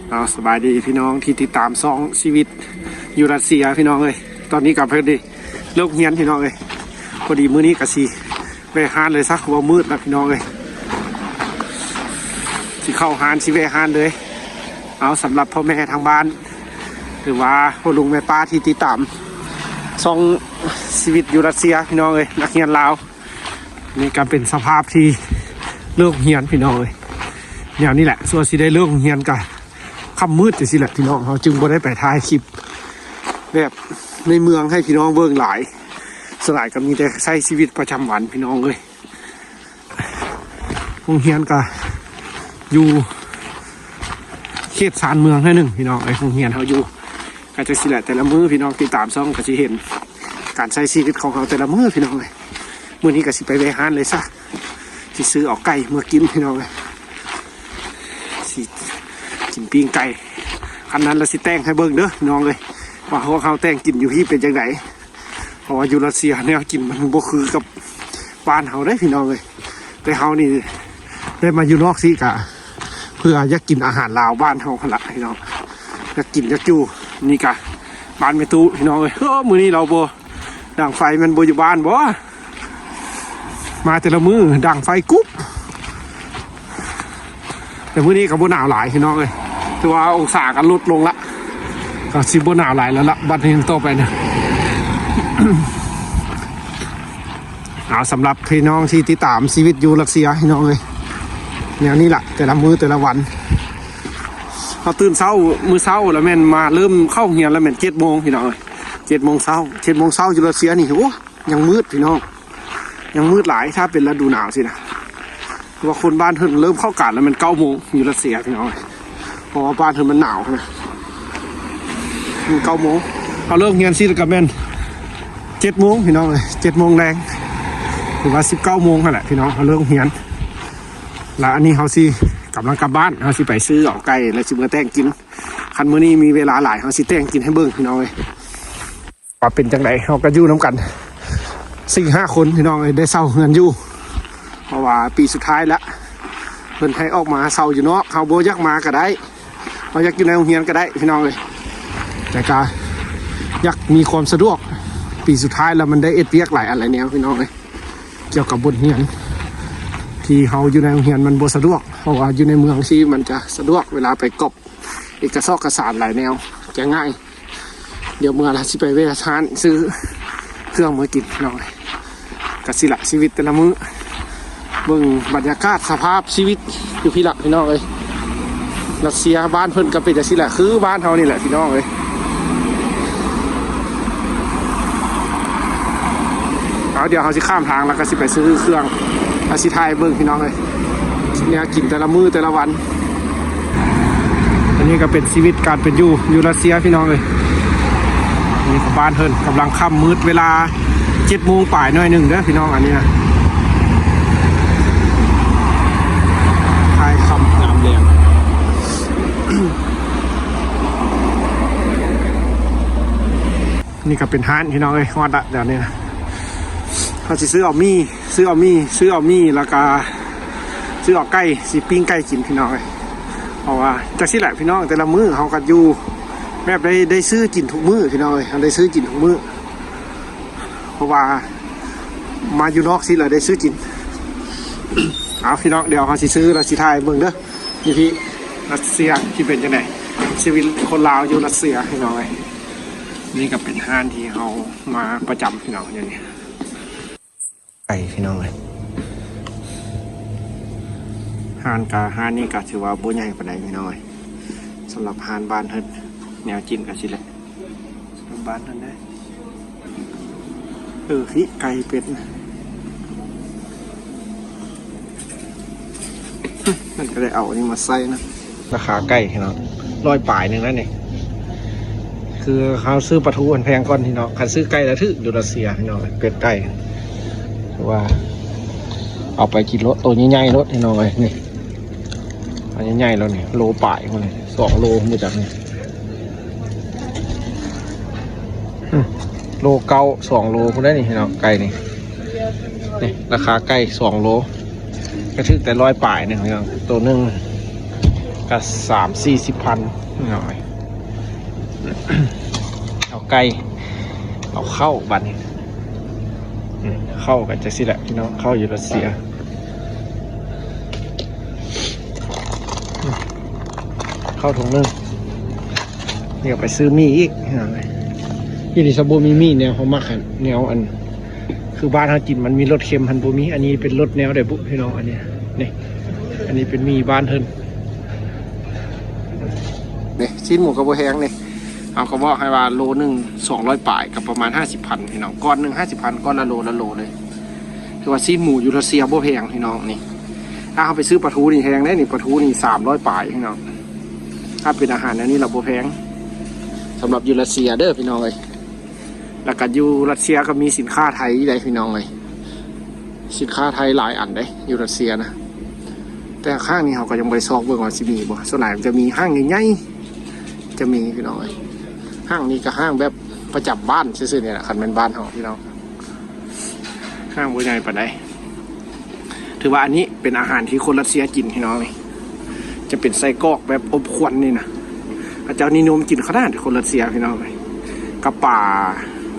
ເອົາ ສະບາຍດີພີ່ນ້ອງທີ່ຕິດຕາມຊ່ອງຊີວິດຢູ່ຣັດເຊຍພີ່ນ້ອງເອີຍ. ຕອນນີ້ກໍເພິ່ນໄດ້ເລີກຮຽນພີ່ນ້ອງເອີຍ. ພໍດີມື້ນີ້ກໍຊິແວ່ຮ້ານເລີຍຊະ ເພາະວ່າມືດແລ້ວພີ່ນ້ອງເອີຍ. ຊິເຂົ້າຮ້ານ ຊິແວ່ຮ້ານເລີຍ. ເອົາ ສຳລັບພໍ່ແມ່ທາງບ້ານ ຫຼືວ່າພໍ່ລຸງແມ່ປ້າທີ່ຕິດຕາມຊ່ອງຊີວິດຢູ່ຣັດເຊຍພີ່ນ້ອງເອີຍ, ນັກຮຽນລາວ. ນີ້ກໍເປັນສະພາບທີ່ເລີກຮຽນພີ່ນ້ອງເອີຍ. ແນວນີ້ແຫຼະ ສ່ວນຊິໄດ້ເລີກຮຽນກໍຄ່ຳມືດຈັ່ງຊີ້ແຫຼະພີ່ນ້ອງ, ເຮົາຈຶ່ງບໍ່ໄດ້ໄປຖ່າຍຄລິບແບບໃນເມືອງໃຫ້ພີ່ນ້ອງເບິ່ງຫຼາຍ. ສ່ວນຫຼາຍກໍມີແຕ່ໃຊ້ຊີວິດປະຈຳວັນພີ່ນ້ອງເອີຍ. ໂຮງຮຽນກໍຢູ່ເຂດຊານເມືອງໜ້ອຍໜຶ່ງພີ່ນ້ອງເອີຍ. ໂຮງຮຽນເຮົາຢູ່ ກໍຈັ່ງຊີ້ແຫຼະ ແຕ່ລະມື້ພີ່ນ້ອງຕິດຕາມຊ່ອງກໍຊິເຫັນການໃຊ້ຊີວິດຂອງເຮົາແຕ່ລະມື້ພີ່ນ້ອງເອີຍ. ມື້ນີ້ກໍຊິໄປແວ່ຮ້ານເລີຍຊະ ຊິຊື້ເອົາໄກ່ເມືອກິນພີ່ນ້ອງເອີຍ. ຊິກິນປີ້ງໄກ່ ຄັນນັ້ນລະຊິແຕ່ງໃຫ້ເບິ່ງເດີພີ່ນ້ອງເອີຍ ວ່າພວກເຮົາແຕ່ງກິນຢູ່ພີ້ເປັນຈັ່ງໃດ. ເພາະວ່າຢູ່ຣັດເຊຍແນວກິນມັນບໍ່ຄືກັບບ້ານເຮົາເດ້ພີ່ນ້ອງເອີຍ. ແຕ່ເຮົານີ້ໄດ້ມາຢູ່ນອກຊີ້ກະເພື່ອຢາກກິນອາຫານລາວບ້ານເຮົາຫັ້ນລະພີ່ນ້ອງ, ຢາກກິນຢາກຢູ່. ນີ້ກະບ້ານແມ່ຕູ້ພີ່ນ້ອງເອີຍ. ເອີ ມື້ນີ້ລາວບໍ່ ດັງໄຟ ແມ່ນບໍ່ຢູ່ບ້ານບໍ່? ມາແຕ່ລະມື້ດັງໄຟກຸບ. ແຕ່ມື້ນີ້ກໍບໍ່ໜາວຫຼາຍພີ່ນ້ອງເອີຍ, ຖືວ່າອົງສາກໍຫຼຸດລົງລະ, ກໍຊິບໍ່ໜາວຫຼາຍແລ້ວລະ ບັດນີ້ຕໍ່ໄປນະ. ເອົາ ສຳລັບພີ່ນ້ອງທີ່ຕິດຕາມຊີວິດຢູ່ຣັດເຊຍພີ່ນ້ອງເອີຍ, ແນວນີ້ລະ ແຕ່ລະມື້ແຕ່ລະວັນ. ເຮົາຕື່ນເຊົ້າ ມື້ເຊົ້າລະແມ່ນມາເລີ່ມເຂົ້າໂຮງຮຽນລະແມ່ນເຈັດໂມງພີ່ນ້ອງເອີຍ, ເຈັດໂມງເຊົ້າ. ເຈັດໂມງເຊົ້າຢູ່ຣັດເຊຍນີ້ ໂອ້ ຍັງມືດພີ່ນ້ອງ, ຍັງມືດຫຼາຍ ຖ້າເປັນລະດູໜາວຊີ້ນະ. ເພາະວ່າຄົນບ້ານເພິ່ນເລີ່ມເຂົ້າການລະແມ່ນເກົ້າໂມງຢູ່ຣັດເຊຍພີ່ນ້ອງ, ເພາະວ່າບ້ານເພິ່ນມັນໜາວຫັ້ນນະ. ມັນເກົ້າໂມງ ເຮົາເລີກຮຽນຊີ້ລະກະແມ່ນເຈັດໂມງພີ່ນ້ອງເອີຍ, ເຈັດໂມງແລງ ຫຼືວ່າສິບເກົ້າໂມງຫັ້ນແຫຼະພີ່ນ້ອງ ເຮົາເລີກຮຽນ. ລະອັນນີ້ເຮົາຊິກຳລັງກັບບ້ານ, ເຮົາຊິໄປຊື້ເອົາໄກ່ລະຊິເມືອແຕ່ງກິນ. ຄັນມື້ນີ້ມີເວລາຫຼາຍ ເຮົາຊິແຕ່ງກິນໃຫ້ເບິ່ງພີ່ນ້ອງເອີຍ. ວ່າເປັນຈັ່ງໃດ ເຮົາກໍຢູ່ນຳກັນສີ່ຫ້າຄົນພີ່ນ້ອງເອີຍ, ໄດ້ເຊົ່າເຮືອນຢູ່ ເພາະວ່າປີສຸດທ້າຍລະ ເພິ່ນໃຫ້ອອກມາເຊົ່າຢູ່ນອກ. ເຮົາບໍ່ຢາກມາກໍໄດ້, ເຮົາຢາກຢູ່ໃນໂຮງຮຽນກໍໄດ້ພີ່ນ້ອງເອີຍ, ແຕ່ກໍຢາກມີຄວາມສະດວກ. ປີສຸດທ້າຍລະ ມັນໄດ້ເຮັດວຽກຫຼາຍອັນຫຼາຍແນວພີ່ນ້ອງເອີຍ, ກ່ຽວກັບບົດຮຽນທີ່ເຮົາຢູ່ໃນໂຮງຮຽນມັນບໍ່ສະດວກ, ເພາະວ່າຢູ່ໃນເມືອງຊີ້ມັນຈະສະດວກ ເວລາໄປກອບເອກະສອກກະສານຫຼາຍແນວຈະງ່າຍ. ດຽວເມືອລະຊິໄປແວ່ຮ້ານຊື້ເຄື່ອງມາກິນພີ່ນ້ອງເອີຍ. ກະຊິລະຊີວິດແຕ່ລະມື້, ເບິ່ງບັນຍາກາດສະພາບຊີວິດຢູ່ພີ້ລະພີ່ນ້ອງເອີຍ. ຣັດເຊຍບ້ານເພິ່ນກະເປັນຈັ່ງຊີ້ແຫຼະ, ຄືບ້ານເຮົານີ້ແຫຼະພີ່ນ້ອງເອີຍ. ເອົາ ດຽວເຮົາຊິຂ້າມທາງລະກະຊິໄປຊື້ເຄື່ອງ ລະຊິຖ່າຍເບິ່ງພີ່ນ້ອງເອີຍ, ແນວກິນແຕ່ລະມື້ແຕ່ລະວັນ. ອັນນີ້ກໍເປັນຊີວິດການເປັນຢູ່ ຢູ່ຣັດເຊຍພີ່ນ້ອງເອີຍ. ນີ້ກໍບ້ານເພິ່ນກຳລັງຄ່ຳມືດ ເວລາເຈັດໂມງປາຍໜ້ອຍໜຶ່ງເດີພີ່ນ້ອງ. ອັນນີ້ນະ ຄ້າຍຄ່ຳຍາມແລງ. ນີ້ກໍເປັນຮ້ານພີ່ນ້ອງເອີຍ, ຮອດລະດຽວນີ້ນະ. ເຮົາຊິຊື້ເອົາໝີ່ ຊື້ເອົາໝີ່ ຊື້ເອົາໝີ່ ແລ້ວກະຊື້ເອົາໄກ່ ຊິປີ້ງໄກ່ກິນພີ່ນ້ອງເອີຍ. ເພາະວ່າຈັ່ງຊີ້ແຫຼະພີ່ນ້ອງ, ແຕ່ລະມື້ເຮົາກໍຢູ່ແບບໄດ້ ໄດ້ຊື້ກິນທຸກມື້ພີ່ນ້ອງເອີຍ, ເຮົາໄດ້ຊື້ກິນທຸກມື້. ເພາະວ່າມາຢູ່ນອກຊີ້ລະໄດ້ຊື້ກິນ. ເອົາ ພີ່ນ້ອງ ດຽວເຮົາຊິຊື້ ລະຊິຖ່າຍເບິ່ງເດີ ຢູ່ທີ່ຣັດເຊຍຊິເປັນຈັ່ງໃດ ຊີວິດຄົນລາວຢູ່ຣັດເຊຍພີ່ນ້ອງເອີຍ. ນີ້ກໍເປັນຮ້ານທີ່ເຮົາມາປະຈຳພີ່ນ້ອງ ດຽວນີ້ ໄກ່ພີ່ນ້ອງເອີຍ. ຮ້ານກະ ຮ້ານນີ້ກະຖືວ່າບໍ່ໃຫຍ່ປານໃດພີ່ນ້ອງເອີຍ. ສຳລັບຮ້ານບ້ານເຮົາ ແນວກິນກະຊີ້ແຫຼະ ບ້ານເຮົາເດ້. ເອີ ພິ ໄກ່ເປັດນະ. ມັນກໍໄດ້ເອົາອັນນີ້ມາໃສ່ນະ. ລາຄາໄກ່ພີ່ນ້ອງ ຮ້ອຍປາຍໜຶ່ງນະນີ້. ຄືເຮົາຊື້ປາທູຫັ້ນແພງກ່ອນພີ່ນ້ອງ, ຄັນຊື້ໄກ່ລະຖືກຢູ່ຣັດເຊຍພີ່ນ້ອງ. ເປັດໄກ່ ຖືວ່າເອົາໄປກິນໂລດ, ໂຕໃຫຍ່ໆໂລດພີ່ນ້ອງເອີຍ. ນີ້ ອັນໃຫຍ່ໆແລ້ວນີ້ ໂລປາຍພຸ້ນນີ້ ສອງໂລພຸ້ນຈັກນີ້. ອືມ ໂລເກົ້າ ສອງໂລພຸ້ນໄດ໋ນີ້ພີ່ນ້ອງ ໄກ່ນີ້. ນີ້ລາຄາໄກ່ສອງໂລ ກະຖືກແຕ່ຮ້ອຍປາຍໜຶ່ງພີ່ນ້ອງ ໂຕໜຶ່ງ. ກໍສາມສີ່ສິບພັນເນາະ. ເອົາໄກ່ ເອົາເຂົ້າບັດນີ້. ອືມ ເຂົ້າກໍຈັ່ງຊີ້ແຫຼະພີ່ນ້ອງ ເຂົ້າຢູ່ຣັດເຊຍ. ເຂົ້າຖົງໜຶ່ງ ດຽວໄປຊື້ໝີ່ອີກ. ອີ່ຫຼີຊະ ບໍ່ມີໝີ່ແນວເຮົາມັກຫັ້ນ ແນວອັນ ຄືບ້ານເຮົາກິນມັນມີລົດເຄັມຫັ້ນບໍ່ມີ. ອັນນີ້ເປັນລົດແນວໃດບຸພີ່ນ້ອງ? ອັນນີ້ ນີ້ ອັນນີ້ເປັນໝີ່ບ້ານເພິ່ນ. ນີ້ ຊີ້ນໝູກໍບໍ່ແພງນີ້ ເຮົາກໍບອກໃຫ້ວ່າໂລໜຶ່ງສອງຮ້ອຍປາຍ ກໍປະມານຫ້າສິບພັນພີ່ນ້ອງ. ກ້ອນໜຶ່ງຫ້າສິບພັນ ກ້ອນລະໂລລະໂລເລີຍ. ຄືວ່າຊີ້ນໝູຢູ່ຣັດເຊຍບໍ່ແພງພີ່ນ້ອງ. ນີ້ ຖ້າເຮົາໄປຊື້ປາທູນີ້ແພງເດ້ນີ້ ປາທູນີ້ສາມຮ້ອຍປາຍພີ່ນ້ອງ. ຖ້າເປັນອາຫານແນວນີ້ລະບໍ່ແພງ ສຳລັບຢູ່ຣັດເຊຍເດີພີ່ນ້ອງເອີຍ. ແລ້ວກໍຢູ່ຣັດເຊຍກໍມີສິນຄ້າໄທໄດ໋ພີ່ນ້ອງເອີຍ. ສິນຄ້າໄທຫຼາຍອັນເດ້ຢູ່ຣັດເຊຍນະ. ແຕ່ຫ້າງນີ້ເຮົາກໍຍັງບໍ່ໄດ້ຊອກເບິ່ງວ່າຊິມີບໍ່. ສ່ວນຫຼາຍມັນຈະມີຫ້າງໃຫຍ່ໆ ຈະມີພີ່ນ້ອງເອີຍ. ຫ້າງນີ້ກໍຫ້າງແບບປະຈຳບ້ານຊື່ໆນີ້ແຫຼະ ຄັນແມ່ນບ້ານເຮົາພີ່ນ້ອງ. ຫ້າງບໍ່ໃຫຍ່ປານໃດ. ຖືວ່າອັນນີ້ເປັນອາຫານທີ່ຄົນຣັດເຊຍກິນພີ່ນ້ອງ. ນີ້ຈະເປັນໄສ້ກອກແບບອົບຄວັນນີ້ນະ ເຂົາເຈົ້ານິຍົມກິນຂະໜາດຄົນຣັດເຊຍພີ່ນ້ອງ. ກັບປາ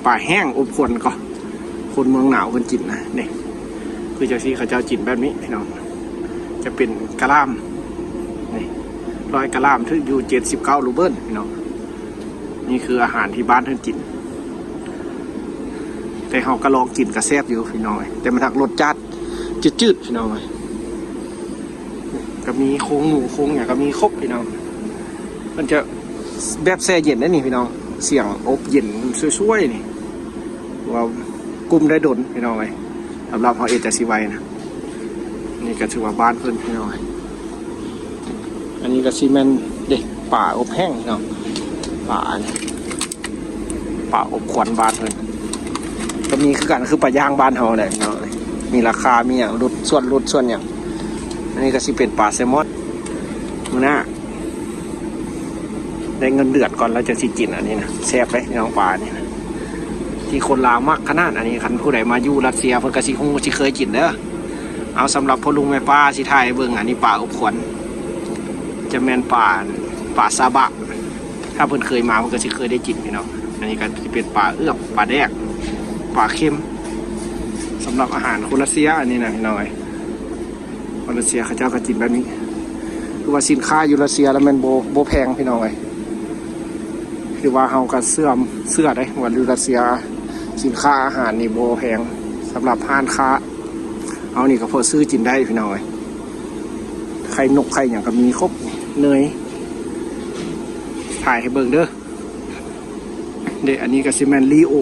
ປາແຫ້ງອົບຄວັນກໍ ຄົນເມືອງໜາວເພິ່ນກິນນະ. ນີ້ຄືຈັ່ງຊີ້ ເຂົາເຈົ້າກິນແບບນີ້ພີ່ນ້ອງ. ຈະເປັນກະຫຼ່ຳ ນີ້ ຮ້ອຍກະຫຼ່ຳຖືກຢູ່ເຈັດສິບເກົ້າຣູເບິນພີ່ນ້ອງ. ນີ້ຄືອາຫານທີ່ບ້ານເພິ່ນກິນ ແຕ່ເຮົາກໍລອງກິນກໍແຊບຢູ່ພີ່ນ້ອງເອີຍ. ແຕ່ມັນຮັກລົດຈາດຈືດໆພີ່ນ້ອງເອີຍ. ກໍມີໂຄງໝູໂຄງຫຍັງກໍມີຄົບພີ່ນ້ອງ. ມັນຈະແບບແຊ່ເຢັນໄດ໋ນີ້ພີ່ນ້ອງ. ສຽງອົບເຢັນຊ່ວຍໆນີ້ ວ່າກຸ້ມໄດ້ດົນພີ່ນ້ອງເອີຍ. ສຳລັບເຮົາເຮັດຈະຊິໄວນະ. ນີ້ກໍຖືວ່າບ້ານເພິ່ນພີ່ນ້ອງເອີຍ. ອັນນີ້ກໍຊິແມ່ນເດ້ ປາອົບແຫ້ງເນາະ. ປາອັນ ປາອົບຄວັນບ້ານເພິ່ນ ກໍມີຄືກັນ ຄືປາຍ່າງບ້ານເຮົາແຫຼະເນາະ. ມີລາຄາ ມີຫຍັງ ຫຼຸດ ສ່ວນຫຼຸດ ສ່ວນຫຍັງ. ອັນນີ້ກໍຊິເປັນປາແຊມອນ. ມື້ໜ້າໄດ້ເງິນເດືອນກ່ອນ ແລ້ວຈັ່ງຊິກິນອັນນີ້ນະ. ແຊບເດ້ພີ່ນ້ອງ ປານີ້ນະ ທີ່ຄົນລາວມັກຂະໜາດ. ອັນນີ້ຄັນຜູ້ໃດມາຢູ່ຣັດເຊຍ ເພິ່ນກໍຊິຮູ້ ຊິເຄີຍກິນເດີ. ເອົາ ສຳລັບພໍ່ລຸງແມ່ປ້າຊິຖ່າຍໃຫ້ເບິ່ງ. ອັນນີ້ປາອົບຄວັນ ຈະແມ່ນປາ ປາຊາບະ. ຖ້າເພິ່ນເຄີຍມາ ເພິ່ນກໍຊິເຄີຍໄດ້ກິນພີ່ນ້ອງ. ອັນນີ້ກໍຊິເປັນປາເອືອບ ປາແດກ ປາເຄັມ ສຳລັບອາຫານຄົນຣັດເຊຍ ອັນນີ້ນະພີ່ນ້ອງເອີຍ. ຄົນຣັດເຊຍເຂົາເຈົ້າກໍກິນແບບນີ້. ຄືວ່າສິນຄ້າຢູ່ຣັດເຊຍລະແມ່ນບໍ່ ບໍ່ແພງພີ່ນ້ອງເອີຍ. ຄືວ່າເຮົາກໍເຊື່ອ ເຊື່ອເດ້ວ່າຢູ່ຣັດເຊຍສິນຄ້າອາຫານນີ້ບໍ່ແພງ. ສຳລັບຮ້ານຄ້າເຮົານີ້ກໍພໍຊື້ກິນໄດ້ພີ່ນ້ອງເອີຍ. ໄຂ່ນົກໄຂ່ຫຍັງກໍມີຄົບ. ເນີຍ ຖ່າຍໃຫ້ເບິ່ງເດີ. ເດ້ ອັນນີ້ກໍຊິແມ່ນລີໂອ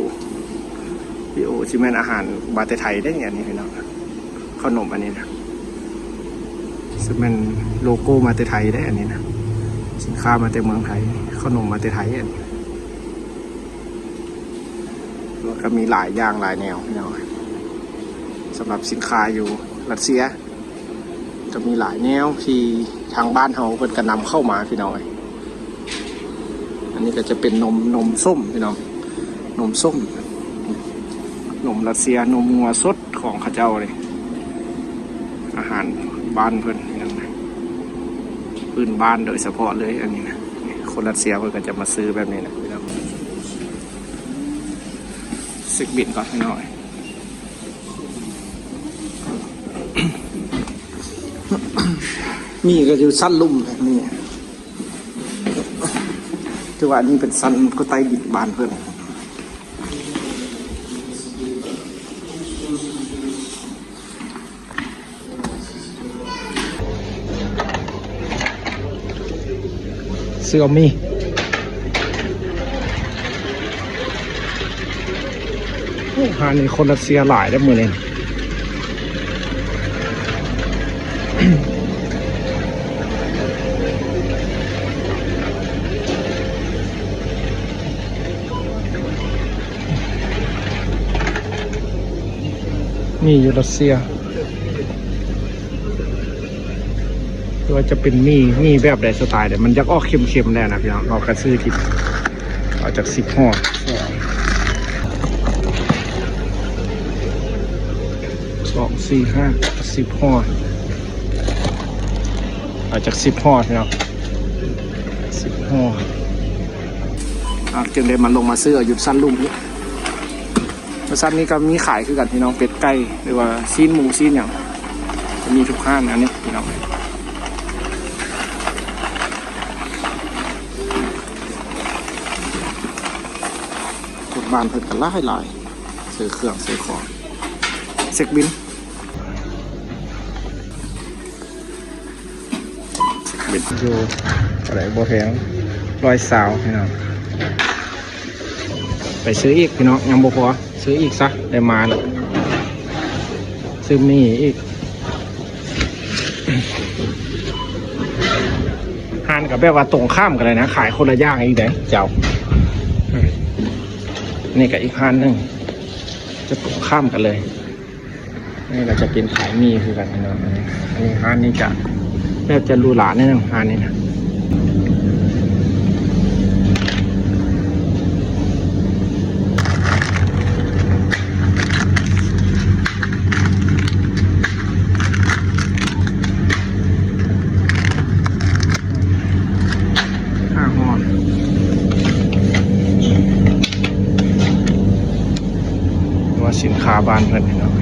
ລີໂອຊິແມ່ນອາຫານມາແຕ່ໄທເດ້ ອັນນີ້ພີ່ນ້ອງ. ເຂົ້າໜົມອັນນີ້ນະ ຊິແມ່ນໂລໂກ້ມາແຕ່ໄທເດ້ ອັນນີ້ນະ. ສິນຄ້າມາແຕ່ເມືອງໄທ ເຂົ້າໜົມມາແຕ່ໄທ ອັນນີ້. ແລ້ວກໍມີຫຼາຍຢ່າງຫຼາຍແນວພີ່ນ້ອງ ສຳລັບສິນຄ້າຢູ່ຣັດເຊຍ. ກໍມີຫຼາຍແນວທີ່ທາງບ້ານເຮົາເພິ່ນກໍນຳເຂົ້າມາພີ່ນ້ອງເອີຍ. ອັນນີ້ກໍຈະເປັນນົມ ນົມສົ້ມພີ່ນ້ອງ ນົມສົ້ມ ນົມຣັດເຊຍ ນົມງົວສົດຂອງເຂົາເຈົ້າເລີຍ. ອາຫານບ້ານເພິ່ນພີ່ນ້ອງ ພື້ນບ້ານໂດຍສະເພາະເລີຍ ອັນນີ້ນະ. ຄົນຣັດເຊຍເພິ່ນກໍຈະມາຊື້ແບບນີ້ນະພີ່ນ້ອງ. ເຊັກບິນກ່ອນພີ່ນ້ອງ. ໝີ່ກໍຢູ່ຊັ້ນລຸ່ມແບບນີ້ ແຕ່ວ່າອັນນີ້ເປັນຊັ້ນໃຕ້ດິນບ້ານເພິ່ນ. ເຊື່ອມີ ໂອ້ ຮ້ານນີ້ຄົນຣັດເຊຍຫຼາຍເດ້ມື້ນີ້. ນີ້ຢູ່ຣັດເຊຍ ຫຼືວ່າຈະເປັນໝີ່ ໝີ່ແບບໃດ ສະໄຕໃດ ມັນຢາກອອກເຄັມໆແດ່ນະພີ່ນ້ອງ. ເອົາກະຊື້ກິນ ເອົາຈັກສິບຫໍ່ ສອງ ສີ່ ຫ້າ ສິບຫໍ່ ເອົາຈັກສິບຫໍ່ພີ່ນ້ອງ. ໂອ້ ອ່າ ຈຶ່ງໄດ້ມາລົງມາຊື້ເອົາຢູ່ຊັ້ນລຸ່ມນີ້. ຊັ້ນນີ້ກໍມີຂາຍຄືກັນພີ່ນ້ອງ ເປັດໄກ່ ຫຼືວ່າຊີ້ນໝູຊີ້ນຫຍັງ ຈະມີທຸກຮ້ານອັນນີ້ພີ່ນ້ອງ. ຄົນບ້ານເພິ່ນກໍຫຼາຍໆ ຊື້ເຄື່ອງຊື້ຂອງ ເຊັກບິນ. ເປັນຢູ່ເທົ່າໃດບໍ່ແພງ ຮ້ອຍຊາວພີ່ນ້ອງ. ໄປຊື້ອີກພີ່ນ້ອງ ຍັງບໍ່ພໍ ຊື້ອີກຊະ ໄດ້ມາແລ້ວ ຊື້ໝີ່ອີກ. ຮ້ານກໍແບບວ່າຕົງຂ້າມກັນເລີຍນະ ຂາຍຄົນລະຢ່າງອີກເດ້ເຈົ້າ. ນີ້ກໍອີກຮ້ານໜຶ່ງ ຈະຕົງຂ້າມກັນເລີຍ. ນີ້ກໍຈະເປັນຂາຍໝີ່ຄືກັນພີ່ນ້ອງ. ອັນນີ້ ອັນນີ້ຮ້ານນີ້ຈະແບບຈະຫຼູຫຼາໜ້ອຍໜຶ່ງ ຮ້ານນີ້ນະ. ວ່າສິນຄ້າບ້ານເພິ່ນພີ່ນ້ອງ.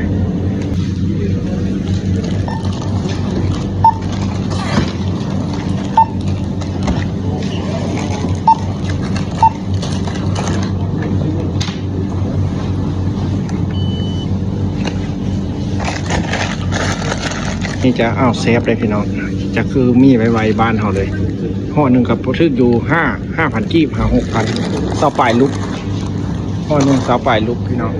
ນີ້ຈະ ອ້າວ ແຊບເດ້ພີ່ນ້ອງ ຈະຄືໝີ່ໄວໆບ້ານເຮົາເລີຍ. ຫໍ່ໜຶ່ງກໍບໍ່ຖືກຢູ່ ຫ້າ ຫ້າພັນກີບ ຫາ ຫົກພັນ ຊາວປາຍລູກ ຫໍ່ໜຶ່ງຊາວປາຍລູກພີ່ນ້ອງ.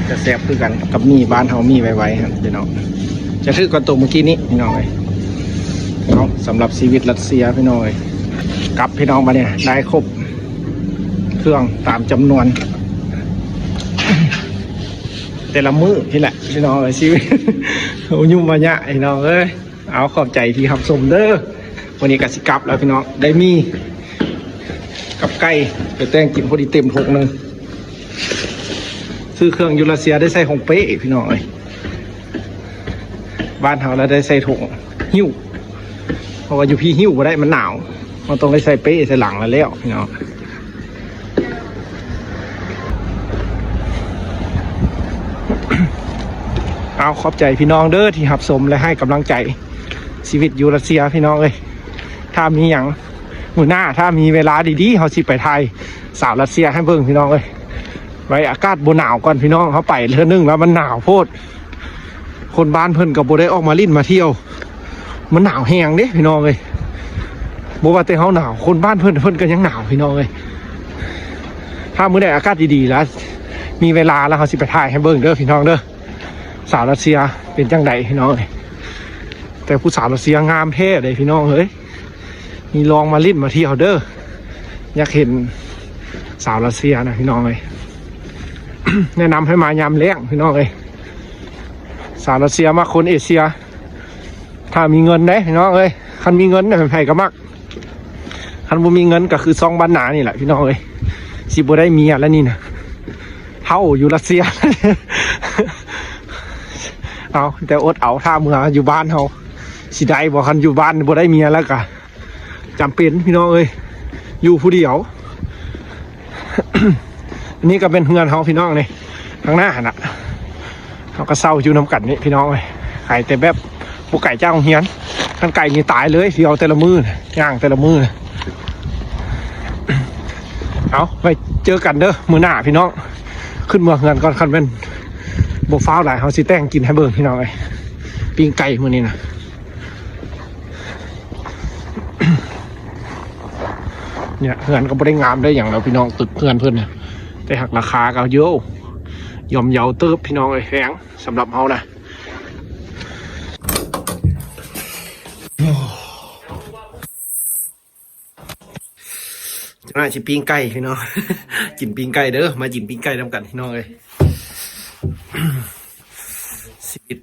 ຈະແຊບຄືກັນກັບໝີ່ບ້ານເຮົາ ໝີ່ໄວໆຫັ້ນພີ່ນ້ອງ. ຈະຖືກກວ່າໂຕມື້ກີ້ນີ້ພີ່ນ້ອງເອີຍ. ເອົາ ສຳລັບຊີວິດລັດເຊຍພີ່ນ້ອງເອີຍ. ກັບພີ່ນ້ອງ ບາດນີ້ໄດ້ຄົບເຄື່ອງຕາມຈຳນວນ ແຕ່ລະມື້ນີ້ແຫຼະພີ່ນ້ອງເອີຍ. ຊີວິດອາຍຸມາຍະພີ່ນ້ອງເອີຍ. ເອົາ ຂອບໃຈທີ່ຮັບຊົມເດີ. ມື້ນີ້ກໍຊິກັບແລ້ວພີ່ນ້ອງ ໄດ້ໝີ່ກັບໄກ່ໄປແຕ່ງກິນ ພໍດີເຕັມຖົງໜຶ່ງ. ຊື້ເຄື່ອງຢູ່ລັດເຊຍໄດ້ໃສ່ຖົງເປ້ພີ່ນ້ອງເອີຍ. ບ້ານເຮົາລະໄດ້ໃສ່ຖົງຫິ້ວ ເພາະວ່າຢູ່ພີ້ຫິ້ວບໍ່ໄດ້ ມັນໜາວ ເຮົາຕ້ອງໄດ້ໃສ່ເປ້ໃສ່ຫຼັງລະແລ້ວພີ່ນ້ອງ. ເອົາ ຂອບໃຈພີ່ນ້ອງເດີທີ່ຮັບຊົມ ແລະ ໃຫ້ກຳລັງໃຈຊີວິດຢູ່ລັດເຊຍພີ່ນ້ອງເອີຍ. ຖ້າມີຫຍັງມື້ໜ້າ ຖ້າມີເວລາດີໆ ເຮົາຊິໄປຖ່າຍສາວລັດເຊຍໃຫ້ເບິ່ງພີ່ນ້ອງເອີຍ. ໄວ້ອາກາດບໍ່ໜາວກ່ອນພີ່ນ້ອງ ເຮົາໄປເທື່ອໜຶ່ງແລ້ວມັນໜາວໂພດ. ຄົນບ້ານເພິ່ນກໍບໍ່ໄດ້ອອກມາຫຼິ້ນມາທ່ຽວ ມັນໜາວແຮງເດ້ພີ່ນ້ອງເອີຍ. ບໍ່ວ່າແຕ່ເຮົາໜາວ ຄົນບ້ານເພິ່ນ ເພິ່ນກໍຍັງໜາວພີ່ນ້ອງເອີຍ. ຖ້າມື້ໃດອາກາດດີໆ ລະມີເວລາລະ ເຮົາຊິໄປຖ່າຍໃຫ້ເບິ່ງເດີພີ່ນ້ອງເດີ ສາວລັດເຊຍເປັນຈັ່ງໃດພີ່ນ້ອງເອີຍ. ແຕ່ຜູ້ສາວລັດເຊຍງາມແທ້ເດ້ພີ່ນ້ອງເອີຍ. ມີລອງມາຫຼິ້ນມາທ່ຽວເດີ ຢາກເຫັນສາວລັດເຊຍນະພີ່ນ້ອງເອີຍ. ແນະນຳໃຫ້ມາຍາມແລ້ງພີ່ນ້ອງເອີຍ. ສາວລັດເຊຍມັກຄົນເອເຊຍ ຖ້າມີເງິນເດ້ພີ່ນ້ອງເອີຍ. ຄັນມີເງິນນະ ໃຜກໍມັກ. ຄັນບໍ່ມີເງິນກໍຄືຊ່ອງບ້ານນານີ້ແຫຼະພີ່ນ້ອງເອີຍ. ຊິບໍ່ໄດ້ເມຍແລ້ວນີ້ນະ ເຖົ້າຢູ່ລັດເຊຍ. ເອົາ ແຕ່ອົດເອົາ ຖ້າເມືອຢູ່ບ້ານເຮົາຊິໄດ້ບໍ່? ຄັນຢູ່ບ້ານບໍ່ໄດ້ເມຍແລ້ວກະ ຈຳເປັນພີ່ນ້ອງເອີຍ ຢູ່ຜູ້ດຽວ. ອັນນີ້ກໍເປັນເຮືອນເຮົາພີ່ນ້ອງນີ້ ທາງໜ້າຫັ້ນນະ ເຮົາກໍເຊົ່າຢູ່ນຳກັນນີ້ພີ່ນ້ອງເອີຍ. ໄກແຕ່ແບບບໍ່ໄກຈາກໂຮງຮຽນ ຄັນໄກນີ້ຕາຍເລີຍ ຊິເອົາແຕ່ລະມື້ ຍ່າງແຕ່ລະມື້. ເອົາ ໄວ້ເຈີກັນເດີມື້ໜ້າພີ່ນ້ອງ. ຂຶ້ນເມືອເຮືອນກ່ອນ ຄັນແມ່ນບໍ່ຟ້າວຫຼາຍ ເຮົາຊິແຕ່ງກິນໃຫ້ເບິ່ງພີ່ນ້ອງເອີຍ. ປີ້ງໄກ່ມື້ນີ້ນະ ເຮືອນກໍບໍ່ໄດ້ງາມໄດ້ຫຍັງແລ້ວພີ່ນ້ອງ ຕຶກເຮືອນເພິ່ນນະ ແຕ່ຫາກລາຄາກໍໂຢ ຍ່ອມເຍົາເຕີບພີ່ນ້ອງເອີຍ. ແພງສຳລັບເຮົານະ. ຈັ່ງໜ້ອຍຊິປີ້ງໄກ່ພີ່ນ້ອງ ກິນປີ້ງໄກ່ເດີ ມາກິນປີ້ງໄກ່ນຳກັນພີ່ນ້ອງເອີຍ. ຊີວິດ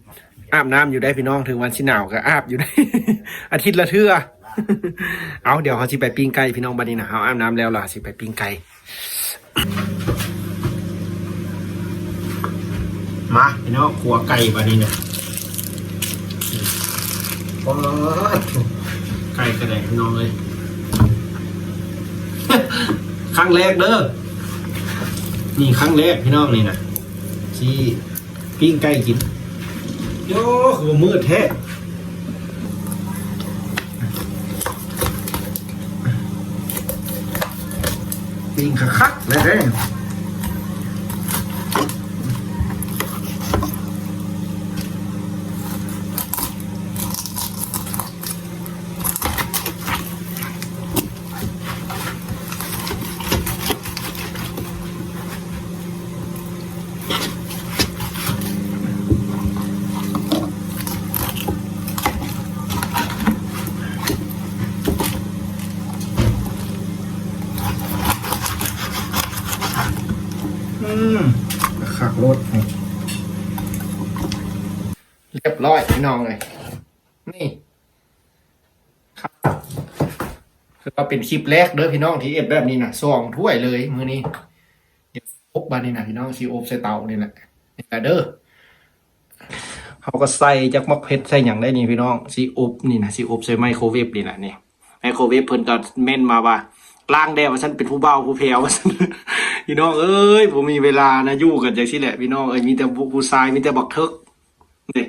ອາບນ້ຳຢູ່ໄດ໋ພີ່ນ້ອງ ເຖິງວ່າຊິໜາວກໍອາບຢູ່ໄດ໋ ອາທິດລະເທື່ອ. ເອົາ ດຽວເຮົາຊິໄປປີ້ງໄກ່ພີ່ນ້ອງ ບັດນີ້ນະ ເຮົາອາບນ້ຳແລ້ວ ເຮົາຊິໄປປີ້ງໄກ່. ມາພີ່ນ້ອງ ຂົ້ວໄກ່ບາດນີ້ນະ. ປາດໂທ້ ໄກ່ກະໄດພີ່ນ້ອງເອີຍ. ຄັ້ງແລກເດີ ນີ້ຄັ້ງແລກພີ່ນ້ອງ ນີ້ນະ ຊິປີ້ງໄກ່ກິນ. ໂອ້ ຄືວ່າມືດແທ້. ປີ້ງຄັກໆ ແລ້ວເດ້. ອືມ ຄັກໂລດ. ຮຽບຮ້ອຍພີ່ນ້ອງເອີຍ ນີ້ ຄືວ່າເປັນຄລິບແລກເດີພີ່ນ້ອງ ທີ່ເຮັດແບບນີ້ນະ ສອງຖ້ວຍເລີຍມື້ນີ້. ດຽວອົບບາດນີ້ນະພີ່ນ້ອງ ຊິອົບໃສ່ເຕົານີ້ແຫຼະ ນີ້ລະເດີ. ເຮົາກໍໃສ່ຈັກໝາກເຜັດໃສ່ຫຍັງໄດ້ນີ້ພີ່ນ້ອງ ຊິອົບນີ້ນະ ຊິອົບໃສ່ໄມໂຄເວຟນີ້ນະ. ນີ້ໄມໂຄເວຟເພິ່ນກໍເມັ້ນມາວ່າ ລ້າງແດ່ວ່າຊັ້ນ ເປັນຜູ້ບ່າວຜູ້ແພ້ວວ່າຊັ້ນ. ພີ່ນ້ອງເອີຍ ບໍ່ມີເວລານະ ຢູ່ກັນຈັ່ງຊີ້ແຫຼະພີ່ນ້ອງເອີຍ ມີແຕ່ຜູ້ຊາຍ ມີແຕ່ບັກເຖິກ. ນີ້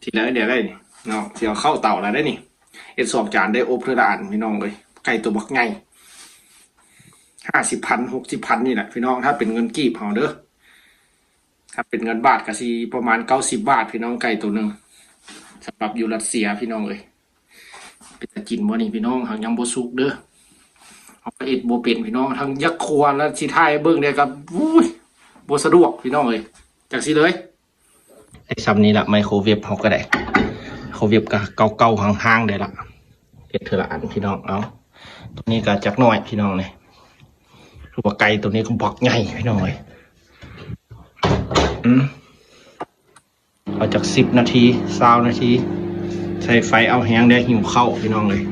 ທີລະ ດຽວໄດ້ນີ້ເນາະ ຊິເອົາເຂົ້າເຕົາແລ້ວເດ້ນີ້. ເຮັດສອງຈານໄດ້ ອົບເທື່ອລະອັນພີ່ນ້ອງເອີຍ. ໄກ່ຕົວບັກໃຫຍ່ ຫ້າສິບພັນ ຫົກສິບພັນນີ້ແຫຼະພີ່ນ້ອງ ຖ້າເປັນເງິນກີບເຮົາເດີ. ຖ້າເປັນເງິນບາດກໍຊິປະມານເກົ້າສິບບາດພີ່ນ້ອງ ໄກ່ໂຕໜຶ່ງ ສຳລັບຢູ່ລັດເຊຍພີ່ນ້ອງເອີຍ. ເປັນຕາກິນບໍ່ນີ້ພີ່ນ້ອງ? ຫາກຍັງບໍ່ສຸກເດີ ເຮົາກໍເຮັດບໍ່ເປັນພີ່ນ້ອງ ທັງຢາກຄົວ ແລ້ວຊິຖ່າຍໃຫ້ເບິ່ງແດ່ກໍ ໂອ້ຍ ບໍ່ສະດວກພີ່ນ້ອງເອີຍ. ຈັ່ງຊີ້ເລີຍ ໄດ້ຊ່ຳນີ້ລະ ໄມໂຄເວຟເຮົາກໍໄດ້ ໄມໂຄເວຟກໍເກົ່າໆ ຮ້າງໆ ໄດ້ລະ. ເຮັດເທື່ອລະອັນພີ່ນ້ອງ. ເອົາ ຕົວນີ້ກໍຈັກໜ້ອຍພີ່ນ້ອງນີ້ ຄືວ່າໄກ່ຕົວນີ້ກໍບັກໃຫຍ່ພີ່ນ້ອງເອີຍ. ອືມ ເອົາຈັກສິບນາທີ ຊາວນາທີ ໃສ່ໄຟເອົາແຮງແດ່ ຫິວເຂົ້າພີ່ນ້ອງເອີຍ.